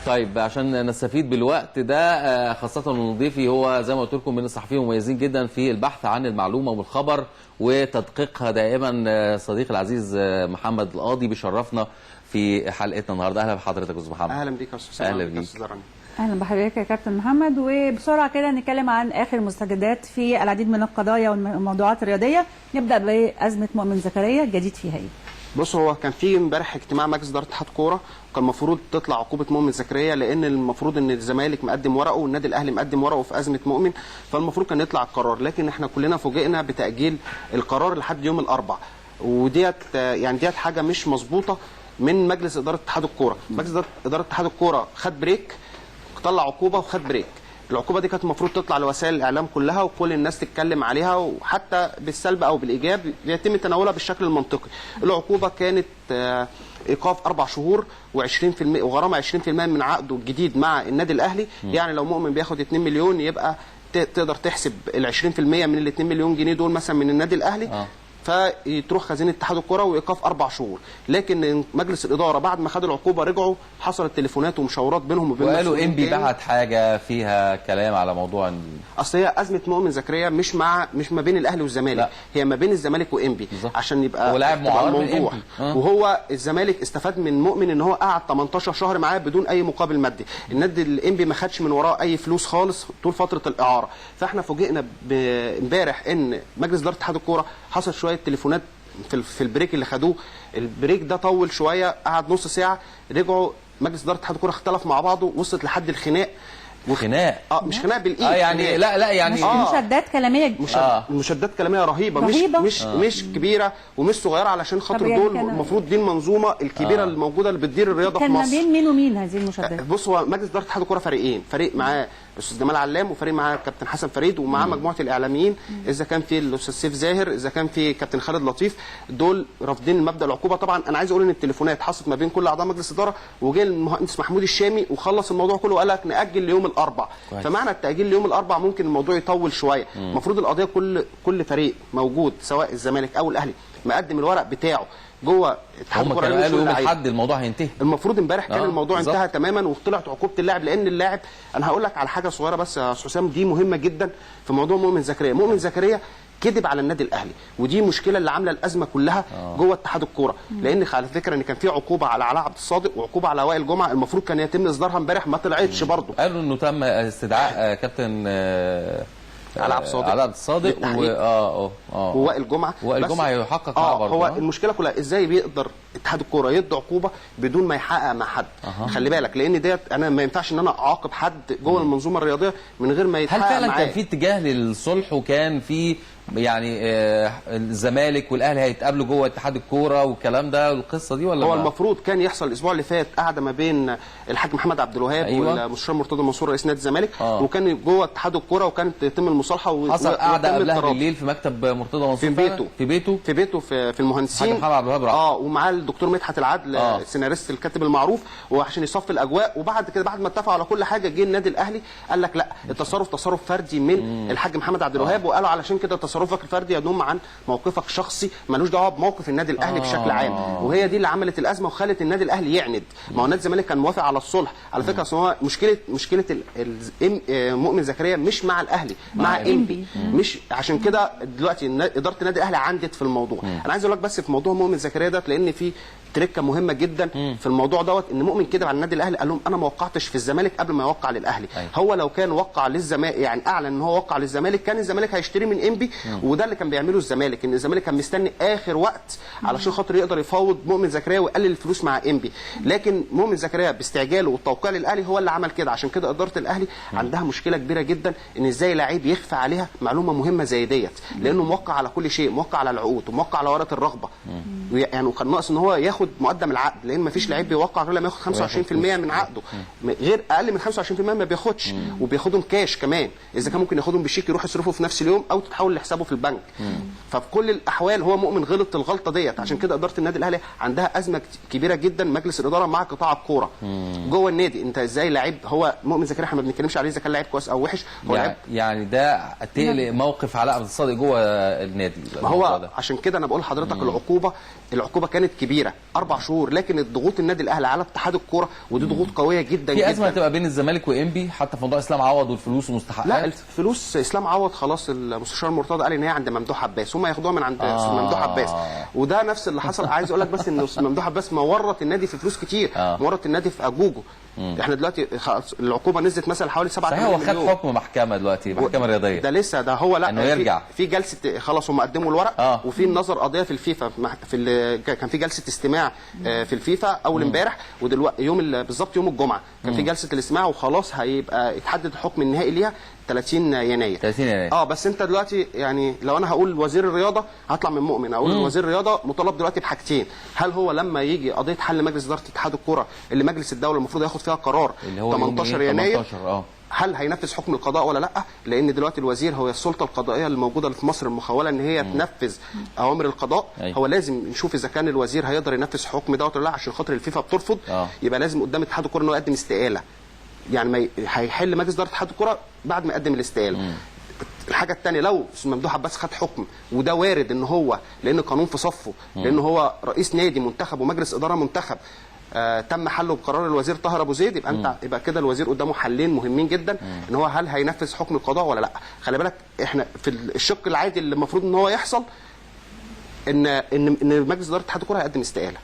طيب عشان نستفيد بالوقت ده، خاصة ان ضيفي هو زي ما قلت لكم من الصحفيين المميزين جدا في البحث عن المعلومة والخبر وتدقيقها دائما، صديقي العزيز محمد القاضي بيشرفنا في حلقتنا النهارده. اهلا بحضرتك يا استاذ محمد. اهلا بيك يا استاذ. اهلا بيك. اهلا بحضرتك يا كابتن محمد. وبسرعة كده نتكلم عن اخر المستجدات في العديد من القضايا والموضوعات الرياضية. نبدا بازمه مؤمن زكريا، الجديد فيها ايه؟ بص، هو كان في امبارح اجتماع مجلس ادارة اتحاد كورة، وكان المفروض تطلع عقوبه مؤمن زكريا، لان المفروض ان الزمالك مقدم ورقة والنادي الاهلي مقدم ورقة في ازمة مؤمن، فالمفروض كان يطلع القرار، لكن احنا كلنا فوجئنا بتاجيل القرار لحد يوم الاربعاء، وديت يعني ديت حاجة مش مظبوطة من مجلس ادارة اتحاد الكورة. مجلس ادارة اتحاد الكورة خد break، طلع عقوبه وخد break. العقوبة دي كانت المفروض تطلع لوسائل الاعلام كلها وكل الناس تتكلم عليها، وحتى بالسلب او بالايجاب يتم تناولها بالشكل المنطقي. العقوبة كانت ايقاف 4 شهور و20% وغرامه 20% من عقده الجديد مع النادي الاهلي. يعني لو مؤمن بياخد 2 مليون يبقى تقدر تحسب ال 20% من ال 2 مليون جنيه دول مثلا من النادي الاهلي. فتروح خزينة اتحاد الكره وايقاف 4 شهور. لكن مجلس الادارة بعد ما خد العقوبة رجعوا، حصلت تليفونات ومشاورات بينهم وبين، وقالوا انبي بعت حاجة فيها كلام على موضوع اصل هي ازمة مؤمن زكريا مش ما بين الاهلي والزمالك، لا. هي ما بين الزمالك وانبي، عشان يبقى الموضوع. وهو الزمالك استفاد من مؤمن ان هو قعد 18 شهر معاه بدون اي مقابل مادي، النادي الانبي ما خدش من وراه اي فلوس خالص طول فترة الاعارة. فاحنا فوجئنا امبارح ان مجلس ادارة اتحاد الكورة حصل شوية تليفونات في ال break اللي خدوه. ال break ده طول شوية، قعد نص ساعة، رجعوا مجلس ادارة اتحاد الكورة اختلف مع بعضه، وصلت لحد الخناق. خناق مش خناق بالايد، يعني لا لا يعني مشادات كلامية، مشادات كلامية رهيبة، رهيبة. مش كبيرة ومش صغيرة، علشان خاطر يعني دول المفروض دي المنظومة الكبيرة الموجودة اللي بتدير الرياضة في مصر. كان ما بين مين ومين هذه المشادات؟ بص، هو مجلس ادارة اتحاد الكورة فريقين، فريق معاه الاستاذ جمال علام، وفريق معاه كابتن حسن فريد، ومعاه مجموعة الاعلاميين، اذا كان في الاستاذ سيف زاهر، اذا كان في كابتن خالد لطيف، دول رافضين مبدا العقوبة. طبعا انا عايز اقول ان التليفونات حصلت ما بين كل اعضاء مجلس الادارة، وجه المهندس محمود الشامي وخلص الموضوع كله وقال لك ناجل ليوم الاربعاء. فمعنى التاجيل ليوم الاربعاء ممكن الموضوع يطول شوية. المفروض القضية كل فريق موجود سواء الزمالك او الاهلي مقدم الورق بتاعه جوه اتحاد الكورة. هم قالوا يوم الاحد الموضوع هينتهي، المفروض امبارح كان الموضوع انتهى تماما وطلعت عقوبه اللاعب، لان اللاعب انا هقول لك على حاجة صغيرة بس يا استاذ حسام، دي مهمة جدا في موضوع مؤمن زكريا. مؤمن زكريا كذب على النادي الاهلي، ودي مشكلة اللي عامله الازمة كلها جوه اتحاد الكورة. لان على فكرة ان كان في عقوبه على علاء عبد الصادق وعقوبه على وائل جمعه، المفروض كان يتم اصدارها امبارح، ما طلعتش برضه. قالوا انه تم استدعاء كابتن علاء عبد الصادق ووائل جمعه، وائل جمعه يحقق معاه برضه. هو المشكلة كلها ازاي بيقدر اتحاد الكورة يدي عقوبه بدون ما يحقق مع حد؟ خلي بالك، لان ديت انا ما ينفعش ان انا اعاقب حد جوه المنظومة الرياضية من غير ما يتحقق معاه. هل فعلا كان في اتجاه للصلح، وكان في يعني الزمالك والاهلي هيتقابلوا جوه اتحاد الكورة والكلام ده والقصه دي، ولا هو المفروض كان يحصل الاسبوع اللي فات قعدة ما بين الحاج محمد عبد الوهاب والمستشار مرتضى منصور رئيس نادي الزمالك، وكان جوه اتحاد الكورة وكانت تتم المصالحة، حصل قعدة قبلها بالليل في مكتب مرتضى منصور في بيته، في بيته في المهندسين، الحاج محمد عبد الوهاب ومعاه الدكتور مدحت العدل السيناريست الكاتب المعروف، وعشان يصفي الاجواء. وبعد كده بعد ما اتفقوا على كل حاجة جه النادي الاهلي قال لك لا، التصرف تصرف فردي من الحاج محمد عبد الوهاب، وقالوا علشان كده تصرفك الفردي ينم عن موقفك شخصي، ملوش دعوه بموقف النادي الاهلي بشكل عام. وهي دي اللي عملت الازمة وخلت النادي الاهلي يعند. ما هو نادي الزمالك كان موافق على الصلح على فكرة. اصل هو مشكلة مؤمن زكريا مش مع الاهلي، مع انبي، مش عشان كده دلوقتي ادارة النادي الاهلي عندت في الموضوع. انا عايز اقول لك بس في موضوع مؤمن زكريا ده، لان في تركه مهمة جدا في الموضوع دوت، ان مؤمن كده على النادي الاهلي قال لهم انا ما وقعتش في الزمالك قبل ما يوقع للاهلي. هو لو كان وقع للزمالك، يعني اعلن ان هو وقع للزمالك، كان الزمالك هيشتري من انبي، وده اللي كان بيعمله الزمالك، ان الزمالك كان مستني اخر وقت علشان خاطر يقدر يفاوض مؤمن زكريا ويقلل الفلوس مع انبي. لكن مؤمن زكريا باستعجاله والتوقيع للاهلي هو اللي عمل كده. عشان كده ادارة الاهلي عندها مشكلة كبيرة جدا، ان ازاي لعيب يخفى عليها معلومة مهمة زي ديت، لانه موقع على كل شيء، موقع على العقود وموقع على ورقة الرغبة، يعني وكان ناقص ان هو ياخد مقدم العقد، لان مفيش لعيب بيوقع غير لما ياخد 25% من عقده، غير اقل من 25% ما بياخدش، وبياخدهم كاش كمان، اذا كان ممكن ياخدهم بالشيك يروح يصرفه في نفس اليوم او تتحول لحسابه في البنك. ففي كل الاحوال هو مؤمن غلط الغلطة ديت. عشان كده ادارة النادي الاهلي عندها ازمة كبيرة جدا، مجلس الادارة مع قطاع الكورة جوه النادي. انت ازاي لعيب هو مؤمن زكريا، احنا ما بنتكلمش عليه اذا كان لعيب كويس او وحش، هو يعني, يعني ده تقلق موقف علاء عبد الصادق جوه النادي. ما هو عشان كده انا بقول لحضرتك العقوبة كانت كبيرة. 4 شهور، لكن الضغوط النادي الاهلي على اتحاد الكورة، ودي ضغوط قوية جدا في جدا. ازمة هتبقى بين الزمالك وانبي حتى في موضوع اسلام عوض والفلوس ومستحقات. لا الفلوس اسلام عوض خلاص المستشار مرتضى قال ان هي عند ممدوح عباس، هم ياخدوها من عند ممدوح عباس، وده نفس اللي حصل. عايز اقول لك بس ان ممدوح عباس مورط النادي في فلوس كتير، مورط النادي في اجوجو. احنا دلوقتي العقوبة نزلت مثلا حوالي 7 صحيح هو خد حكم محكمة دلوقتي، محكمة رياضية ده لسه، ده هو لا انه يرجع في جلسه خلاص هم قدموا الورق وفي النظر قضية في الفيفا، في كان في جلسه استماع في الفيفا اول امبارح، ودلوقتي يوم بالظبط يوم الجمعة كان في جلسه الاستماع، وخلاص هيبقى اتحدد الحكم النهائي ليها 30 يناير. 30 يناير. بس انت دلوقتي يعني لو انا هقول وزير الرياضة هطلع من مؤمن، اقول وزير الرياضة مطالب دلوقتي بحاجتين، هل هو لما يجي قضية حل مجلس ادارة اتحاد الكورة اللي مجلس الدولة المفروض ياخد فيها قرار اللي هو 18 يناير 18 هل هينفذ حكم القضاء ولا لا؟ لان دلوقتي الوزير هو السلطة القضائية اللي موجودة في مصر المخوله ان هي تنفذ اوامر القضاء. هو لازم نشوف اذا كان الوزير هيقدر ينفذ حكم دوت ولا لا، عشان خاطر الفيفا بترفض. يبقى لازم قدام اتحاد الكورة انه يقدم استقالة، يعني ما هيحل مجلس ادارة اتحاد الكورة بعد ما يقدم الاستقالة. الحاجة الثانية لو ممدوح عباس خد حكم، وده وارد ان هو لان القانون في صفة، لان هو رئيس نادي منتخب ومجلس ادارة منتخب، تم حله بقرار الوزير طاهر ابو زيد، يبقى انت يبقى كده الوزير قدامه حلين مهمين جدا، ان هو هل هينفذ حكم القضاء ولا لا. خلي بالك احنا في الشق العادي اللي المفروض ان هو يحصل ان ان ان مجلس ادارة اتحاد الكورة هيقدم استقالة.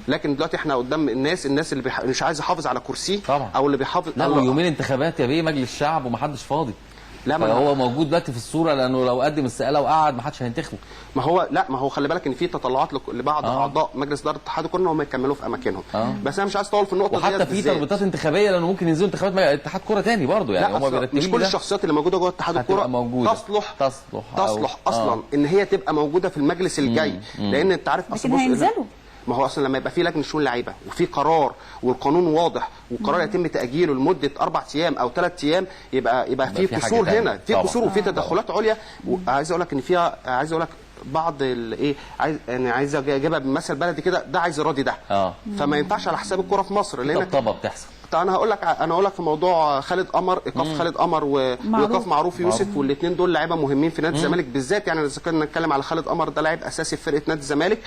لكن دلوقتي احنا قدام الناس اللي مش عايز يحافظ على كرسيه او اللي بيحافظ. لا ويومين انتخابات يا بيه مجلس الشعب ومحدش فاضي. لا ما هو موجود دلوقتي في الصورة، لانه لو قدم استقالة وقعد ما حدش هينتخبه. ما هو لا، ما هو خلي بالك ان في تطلعات لبعض اعضاء مجلس ادارة اتحاد الكورة ان هم يكملوا في اماكنهم. بس انا مش عايز اطول في النقطة دي، وحتى في تربيطات انتخابية لانه ممكن ينزلوا انتخابات اتحاد كورة تاني برضه، يعني هم بيرتبوا. مش كل الشخصيات اللي موجودة جوه اتحاد الكورة تصلح اصلا ان هي تبقى موجودة في المجلس الجاي، لان انت عارف اصلا هينزلوا. ما هو اصلا لما يبقى في لجنة شؤون لعيبة وفي قرار والقانون واضح والقرار يتم تاجيله لمدة 4 ايام او 3 ايام، يبقى في قصور هنا، في قصور وفي تدخلات عليا. وعايز اقول لك ان فيها، عايز اقول لك بعض الايه، عايز يعني عايز اجيبها بمثل بلدي كده، ده عايز يراضي ده، فما ينفعش على حساب الكورة في مصر. لان طبطبة بتحصل. انا هقول لك، انا هقول لك في موضوع خالد قمر، ايقاف خالد قمر وايقاف معروف يوسف، والاثنين دول لعيبة مهمين في نادي الزمالك بالذات. يعني اذا كنا نتكلم على خالد قمر، ده لاعب اساسي في فرقه نادي الزمالك.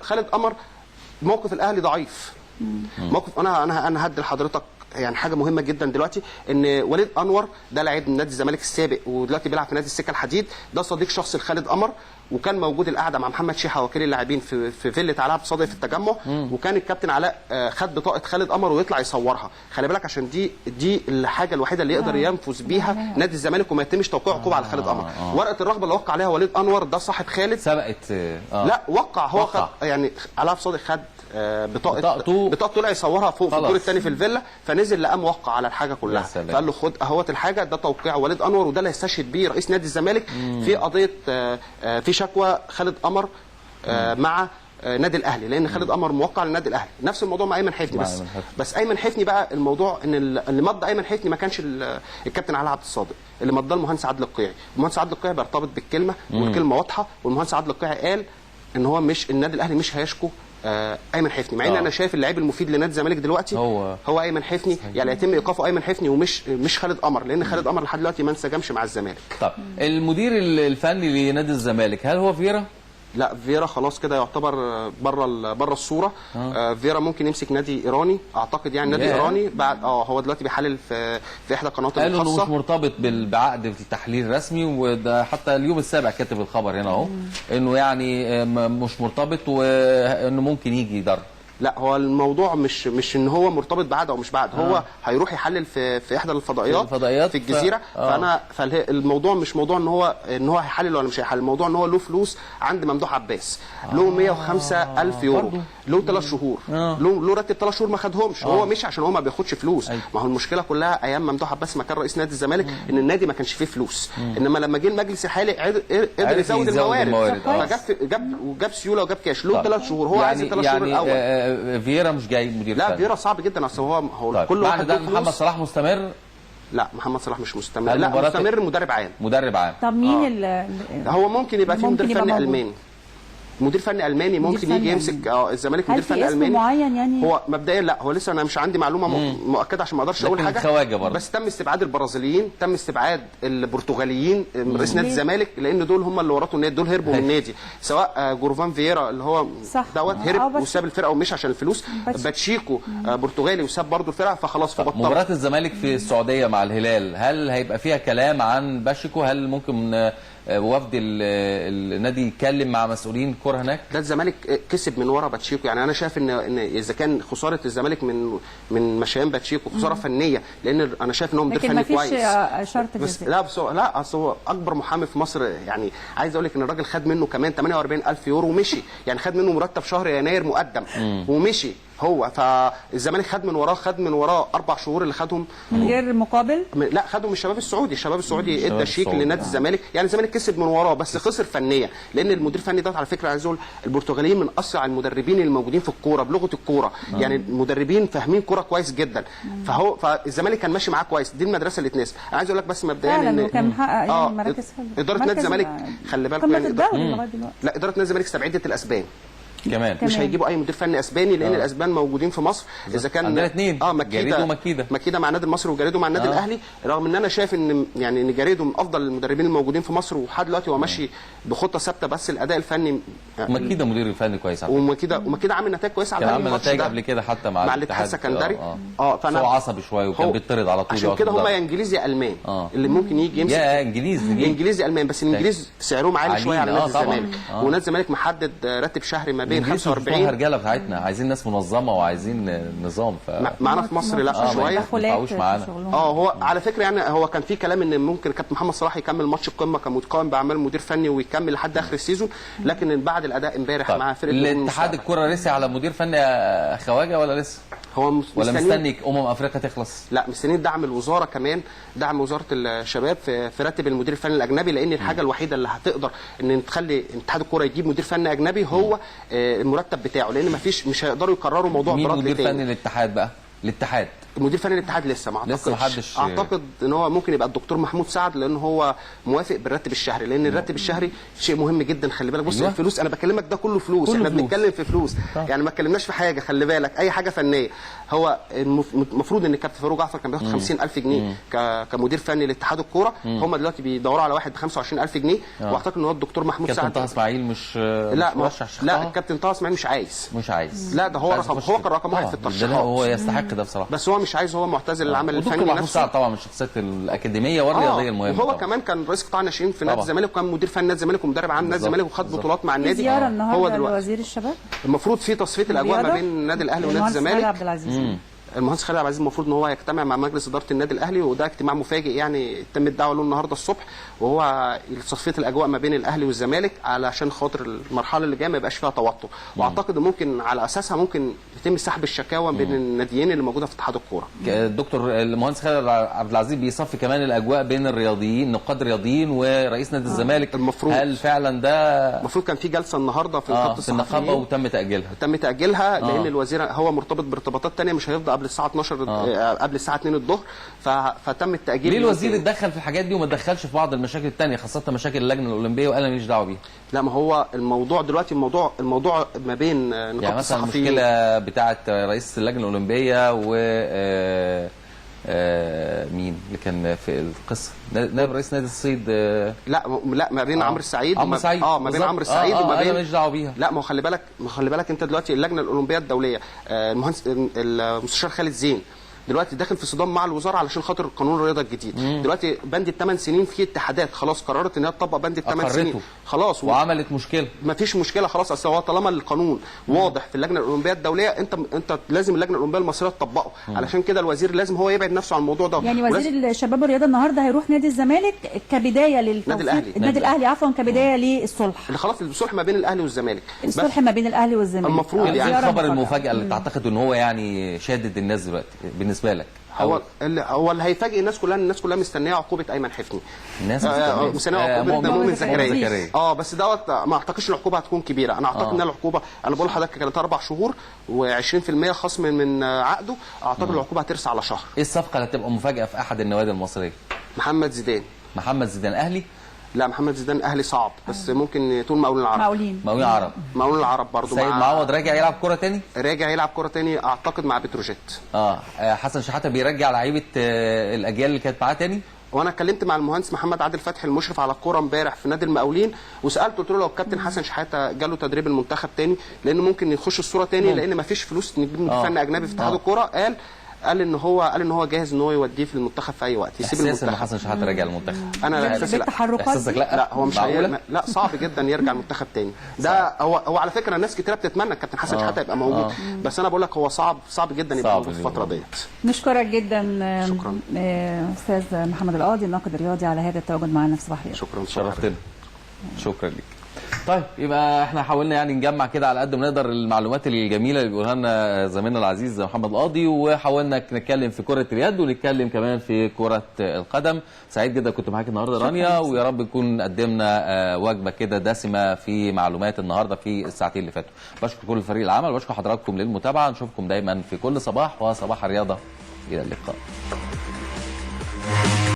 خالد قمر موقف الاهلي ضعيف. موقف انا هدي لحضرتك يعني حاجة مهمة جدا دلوقتي، ان وليد انور ده لاعب نادي الزمالك السابق ودلوقتي بيلعب في نادي السكة الحديد، ده صديق شخصي لخالد قمر، وكان موجود القعدة مع محمد شيحه وكيل اللاعبين في فيله علاء عبد الصادق في التجمع، وكان الكابتن علاء خد بطاقة خالد قمر ويطلع يصورها. خلي بالك عشان دي الحاجة الوحيدة اللي يقدر ينفذ بيها نادي الزمالك وما يتمش توقيع عقوبه على خالد قمر. ورقة الرغبة اللي وقع عليها وليد انور ده صاحب خالد سبقت. لا وقع هو خد، يعني علاء عبد الصادق خد بطاقته طلع يصورها فوق في الدور الثاني في الفيلا، فنزل لقى موقع على الحاجة كلها، فقال له خد اهوت الحاجة، ده توقيع وليد انور، وده اللي هيستشهد بيه رئيس نادي الزمالك في قضية في شكوى خالد قمر مع نادي الاهلي، لان خالد قمر موقع للنادي الاهلي. نفس الموضوع مع ايمن حفني، بس ايمن حفني بقى الموضوع ان اللي مضى ايمن حفني ما كانش الكابتن علاء عبد الصادق، اللي مضاه المهندس عادل القيعي. المهندس عادل القيعي بيرتبط بالكلمة، والكلمة واضحة، والمهندس عادل القيعي قال ان هو مش النادي الاهلي مش هيشكو ايمن حفني، مع ان انا شايف اللاعب المفيد لنادي الزمالك دلوقتي هو ايمن حفني. يعني يتم ايقافه ايمن حفني ومش مش خالد قمر، لان خالد قمر لحد دلوقتي ما انسجمش مع الزمالك. طب المدير الفني لنادي الزمالك هل هو فيرا؟ لا فيرا خلاص كده يعتبر بره الصورة. فيرا ممكن يمسك نادي ايراني اعتقد، يعني نادي ايراني بعد هو دلوقتي بيحلل في احدى القنوات الخاصة. قالوا انه مش مرتبط بعقد التحليل الرسمي، وده حتى اليوم السابع كاتب الخبر هنا اهو، انه يعني مش مرتبط وانه ممكن يجي يدرب. لا هو الموضوع مش ان هو مرتبط بعقد او مش بعقد، هو هيروح يحلل في احدى الفضائيات في الجزيرة. فانا فالموضوع مش موضوع ان هو هيحلل ولا مش هيحلل، الموضوع ان هو له فلوس عند ممدوح عباس، له 105,000 يورو، له 3 شهور، له راتب 3 شهور ما خدهمش. هو مش عشان هو ما بياخدش فلوس. ما هو المشكلة كلها ايام ممدوح عباس ما كان رئيس نادي الزمالك ان النادي ما كانش فيه فلوس، انما لما جه المجلس الحالي قدر يزود الموارد، فجاب سيولة وجاب كاش. له 3 شهور، هو عايز 3 شهور الاول. فييرا مش جاي مدير لا فني. فييرا صعب جدا، اصل هو طيب. كل واحد. ده محمد صلاح مستمر؟ لا محمد صلاح مش مستمر، لا مستمر مدرب عام. مدرب عام. طب مين اللي هو ممكن يبقى في مدير فني الماني؟ مدير فني الماني ممكن يجي يمسك الزمالك. مدير فني الماني معين يعني؟ هو مبدئيا لا، هو لسه انا مش عندي معلومة مؤكدة عشان ما اقدرش اقول حاجة، بس تم استبعاد البرازيليين، تم استبعاد البرتغاليين رئيس نادي الزمالك، لان دول هم اللي ورطوا النادي، دول هربوا من النادي، سواء جورفان فييرا اللي هو دوت هرب وساب الفرقة ومشي عشان الفلوس، باتشيكو برتغالي وساب برضه الفرقة، فخلاص فبطل. مباراة الزمالك في السعودية مع الهلال هل هيبقى فيها كلام عن باتشيكو؟ هل ممكن وفد النادي يتكلم مع مسؤولين الكورة هناك؟ ده الزمالك كسب من ورا باتشيكو، يعني انا شايف ان اذا كان خسارة الزمالك من مشيان باتشيكو خسارة فنية، لان انا شايف ان هو مدير فني كويس. شرط بس لا، بس هو لا، اصل هو اكبر محامي في مصر، يعني عايز اقول لك ان الراجل خد منه كمان 48000 يورو ومشي، يعني خد منه مرتب شهر يناير مقدم ومشي هو. فالزمالك خد من وراه 4 شهور اللي خدهم من غير مقابل؟ لا، خدهم من الشباب السعودي، الشباب السعودي ادى شيك لنادي الزمالك، يعني الزمالك كسب من وراه بس خسر فنيا، لان المدير الفني ده على فكرة عايز اقول البرتغاليين من اسرع المدربين الموجودين في الكورة بلغه الكورة، يعني المدربين فاهمين كورة كويس جدا، فهو فالزمالك كان ماشي معاه كويس، دي المدرسة اللي تناسب. انا عايز اقول لك بس مبدئيا ان كان محقق يعني مراكز حلوة ادارة نادي الزمالك، خلي بالكم يعني لا، ادارة نادي الزمالك استبعدت الاسبان كمان، مش هيجيبوا اي مدير فني اسباني، لان الاسبان موجودين في مصر. اذا كان عندنا اثنين، جاريدو وماكيدا، ماكيدا مع النادي المصري وجاريدو مع النادي الاهلي، رغم ان انا شايف ان يعني ان جاريدو من افضل المدربين الموجودين في مصر، ولحد دلوقتي هو ماشي بخطه ثابتة، بس الاداء الفني ماكيدا مدير فني كويس على فكرة، وماكيدا عامل نتائج كويسة على الاقل، عامل نتائج قبل كده حتى مع الاتحاد السكندري. فانا هو عصبي شوية وكان بيطرد على طول، عشان كده هم يا انجليزي يا المان اللي ممكن يجي يمسك، يا انجليزي انجليزي المان، بس الانجليز سعرهم عالي شوية على نادي الزمالك، ونادي الزمالك محدد راتب شهري ما بين 45. الرجالة بتاعتنا عايزين ناس منظمة وعايزين نظام، معانا في مصر لا شوية معانا. هو على فكرة يعني هو كان في كلام ان ممكن كابتن محمد صلاح يكمل ماتش القمه كمتقائم باعمال مدير فني ويكمل لحد اخر ال season، لكن بعد الاداء امبارح مع فرقه الاتحاد الكره لسه على مدير فني خواجه ولا لسه؟ هو ولا مستني افريقيا تخلص؟ لا، مستنيين دعم الوزارة كمان، دعم وزارة الشباب في راتب المدير الفني الاجنبي، لان الحاجة الوحيدة اللي هتقدر ان تخلي اتحاد الكورة يجيب مدير فني اجنبي هو المرتب بتاعه، لان مفيش، مش هيقدروا يقرروا موضوع مين مدير فني الاتحاد بقى؟ الاتحاد المدير الفني للاتحاد لسه ما اعتقدش، لسه ما حدش. اعتقد ان هو ممكن يبقى الدكتور محمود سعد، لان هو موافق بالراتب الشهري، لان الراتب الشهري شيء مهم جدا، خلي بالك. بص الفلوس انا بكلمك ده كله فلوس، احنا بنتكلم في فلوس، يعني ما اتكلمناش في حاجة، خلي بالك اي حاجة فنية. هو المفروض ان الكابتن فاروق جعفر كان بياخد 50000 جنيه كمدير فني لاتحاد الكورة، هم دلوقتي بيدوروا على واحد ب 25000 جنيه، واعتقد ان هو الدكتور محمود سعد. كابتن طه اسماعيل مش مرشح؟ لا، الكابتن طه اسماعيل مش عايز، لا ده هو رقم، هو كان رقم واحد في الترشيحات، هو يستحق ده بصراحة، بس هو مش عايز، هو معتزل العمل الفني نفسه. سعد طبعا من الشخصيات الاكاديمية والرياضيه المهمة، وهو كمان كان رئيس قطاع الناشئين في نادي الزمالك، وكان مدير فني نادي الزمالك ومدرب عام نادي الزمالك، وخد بطولات مع النادي. زيارة النهارده لوزير الشباب، المفروض في تصفية الاجواء ما بين النادي الاهلي ونادي الزمالك. المهندس خالد عبد العزيز المفروض ان هو يجتمع مع مجلس ادارة النادي الاهلي، وده اجتماع مفاجئ يعني تم الدعوة له النهارده الصبح، وهو تصفية الاجواء ما بين الاهلي والزمالك علشان خاطر المرحلة اللي جاية ما يبقاش فيها توتر، واعتقد ممكن على اساسها ممكن يتم سحب الشكاوى بين الناديين اللي موجودة في اتحاد الكورة. الدكتور المهندس خالد عبد العزيز بيصفي كمان الاجواء بين الرياضيين، نقاد رياضيين ورئيس نادي الزمالك. المفروض هل فعلا ده المفروض كان في جلسه النهارده في نقابة الصحفيين النقابة وتم تاجيلها؟ تم تاجيلها لان الوزير هو مرتبط بارتباطات ثانية، مش هيفضل قبل الساعة 12 قبل الساعة 2 الظهر، فتم التاجيل. ليه الوزير اتدخل في الحاجات دي وما اتدخلش في بعض المشاكل الثانية، خاصة مشاكل اللجنة الاولمبية، وقال انا ماليش دعوه بيها؟ لا، ما هو الموضوع دلوقتي الموضوع ما بين نقابة يعني مثلا المشكلة بتاعه رئيس اللجنة الاولمبية و مين اللي كان في القصة؟ نائب رئيس نادي الصيد. لا لا، ما بين عمرو السعيد عمرو السعيد ما بين عمرو السعيد وما بين، انا ماليش دعوه بيها. لا، ما هو خلي بالك، انت دلوقتي اللجنة الاولمبية الدولية، المهندس المستشار خالد زين دلوقتي داخل في صدام مع الوزارة علشان خاطر قانون الرياضة الجديد. دلوقتي بند الثمان سنين في اتحادات خلاص قررت ان هي تطبق بند الثمان سنين خلاص، وعملت مشكلة. مفيش مشكلة خلاص، اصل هو طالما القانون واضح في اللجنة الاولمبية الدولية، انت لازم اللجنة الاولمبية المصرية تطبقه. علشان كده الوزير لازم هو يبعد نفسه عن الموضوع ده. يعني وزير الشباب والرياضة النهارده هيروح نادي الزمالك كبداية للتوفيق، النادي الاهلي عفوا، كبداية للصلح، اللي خلاص الصلح ما بين الاهلي والزمالك، الصلح ما بين الاهلي والزمالك المفروض. يعني خبر المفاجاة اللي تعتقد ان هو يعني شادد الناس دلوقتي بالنسبة لك؟ هو اللي هيفاجئ الناس كلها، الناس كلها مستنيه عقوبه ايمن حفني، الناس مستنيه عقوبه مؤمن زكريا. بس دوت ما اعتقدش العقوبة هتكون كبيرة. انا اعتقد ان العقوبة، انا بقول لحضرتك كانت 4 شهور و20% خصم من عقده، اعتقد العقوبة هترسى على شهر. ايه الصفقة اللي هتبقى مفاجاة في احد النوادي المصرية؟ محمد زيدان. محمد زيدان اهلي؟ لا محمد زيدان اهلي صعب، بس ممكن تقول مقاولين العرب. مقاولين العرب، مقاولين العرب برضه. سيد معوض راجع يلعب كره تاني؟ راجع يلعب كره تاني اعتقد مع بتروجيت. حسن شحاته بيرجع لعيبة الاجيال اللي كانت معاه تاني؟ وانا اتكلمت مع المهندس محمد عادل فتحي المشرف على الكورة امبارح في نادي المقاولين، وسالته قلت له لو الكابتن حسن شحاته جاله تدريب المنتخب تاني، لان ممكن يخش الصورة تاني، لان ما فيش فلوس نجيب مدير فني اجنبي في اتحاد الكورة. قال ان هو جاهز ان هو يوديه في المنتخب في اي وقت، يسيب المنتخب. ان حسن شحاته راجع المنتخب؟ انا احساسي لا. احساسك لا؟ لا هو مش لا صعب جدا يرجع المنتخب تاني. ده هو على فكرة ناس كتيرة بتتمنى الكابتن حسن شحاته يبقى موجود، بس انا بقول لك هو صعب جدا يبقى موجود في الفترة ديت. نشكرك جدا. شكرا استاذ محمد القاضي الناقد الرياضي على هذا التواجد معنا في صباح الخير. شكرا، شرفتنا، شكرا لك. طيب يبقى احنا حاولنا يعني نجمع كده على قد ما نقدر المعلومات الجميلة اللي بيقولها لنا زميلنا العزيز محمد القاضي، وحاولنا نتكلم في كره اليد ونتكلم كمان في كره القدم. سعيد جدا كنت معاك النهارده رانيا، ويا رب نكون قدمنا وجبة كده دسمة في معلومات النهارده في الساعتين اللي فاتوا. بشكر كل فريق العمل وبشكر حضراتكم للمتابعة، نشوفكم دايما في كل صباح وصباح الرياضة. الى اللقاء.